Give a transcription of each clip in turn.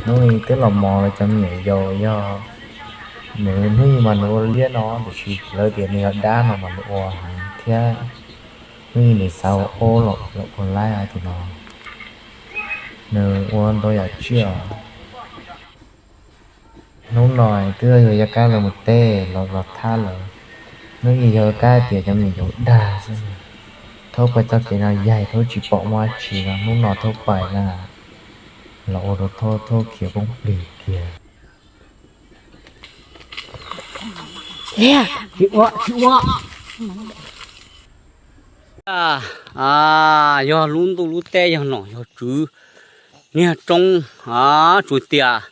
Hnub i twb los mos lawv cov me nyuam yaus yog nws hnub i mas nws ua liab no, tiam sis lawv tias nws yog dab no mas nws ua heev thiab. Hnub i nws xav ua ob los los ua laib tus no, nws ua ntau yam tsiaj os. Hnub no twb yog Yaj Kab lawv mus teb los los thab lawm. Hnub i yog Kab tias cov me nyuam yaus dag xwb, thaub pais txoj kev no yaig thaub tsis pom muaj dab tsi no, hnub no thaub pais na, los ua rau thaub, thaub khiav poob plig kiag. Yog lub ntuj lub teb yog nom yog tswv, niag roob, tsuas tias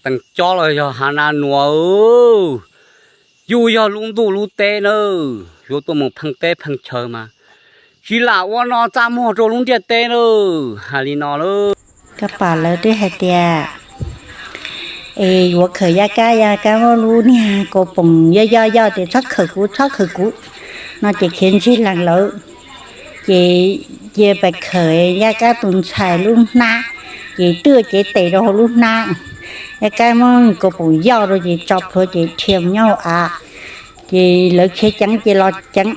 tees cob los yog hav na nua, yus yog lub ntuj lub teb nawb, yuav tuaj mus pheej teb pheej chaw mas tsis lam ua no txaj muag rau lub ntiaj teb nawb, hais li no lawm. Koj pom lawv twb hais tias es yuav khawm Yaj Kab, Yaj Kab muab lub niag kaus poom yoj yoj yoj tias txhob khawm kuv, txhob khawm kuv no ces khiav ntsig lees lawm. Ces cia pais khawm Yaj Kab tus ntxhais lub hnab, ces twb cev tes rau hauv lub hnab. Yaj Kab muab kaus poom yoj rau ces tso plhuav ces dhia mus nyob hauv av. Ces lawv khiav ceev ces los ceev,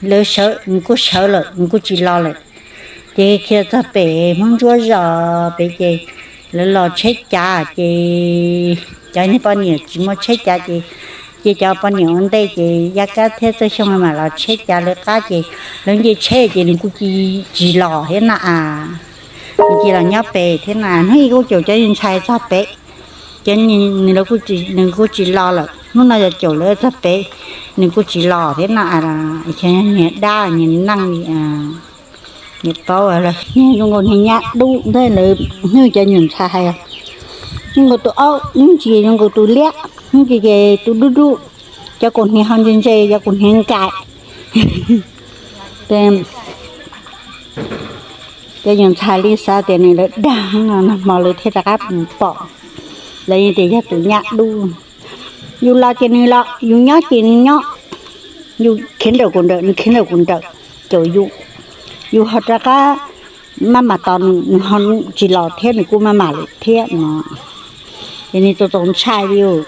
lawv sawv nws kuj sawv lawm, nws kuj tsis los lawm. Ces khiav txog pem Hmoob Ntsuab zos pem ces lawv los tsheb cav ces cov niag poj niam tsis muaj tsheb cav ces cia cov poj niam ua ntej ces Yaj Kab thiab Txawj Xyooj mam los tsheb cav lawv qab ces lawv nce tsheb ces nws kuj tsis los thiab na. Nws cia los nyob pem thiab na. Hnub i kuj caum cov ntxhais txog pem, ces nws kuj tsis los lawm. Hnub no yog caum lawv txog pem, nws kuj tsis los thiab na. Niag dab niag neej li, niag paub lawm, niag zoo nkaus niag nyab dub ntag lawm. Hnub cov nyuam ntxhais hais zoo nkaus tus aub, hnub tsis zoo nkaus tus liab, hnub tsis ces tus dub dub, cov kaus hniav ho ntse ntse, cov kaus hniav nkais. Cov nyuam ntxhais li xav tias nws lawv dag no nag hmo lawv thiaj rov qab pom, lawv tias yog tus nyab dub. Yus los ces nws los, yus nyob ces nws nyob, yus khiav nrawm kuv nrawm, nws khiav nrawm kuv nrawm, caum yus, yus ho rov qab maj mam tos nws, nws ho tsis los thiab, nws kuj maj mam lawm thiab no. Ces nws txaus txaus ntshai li os.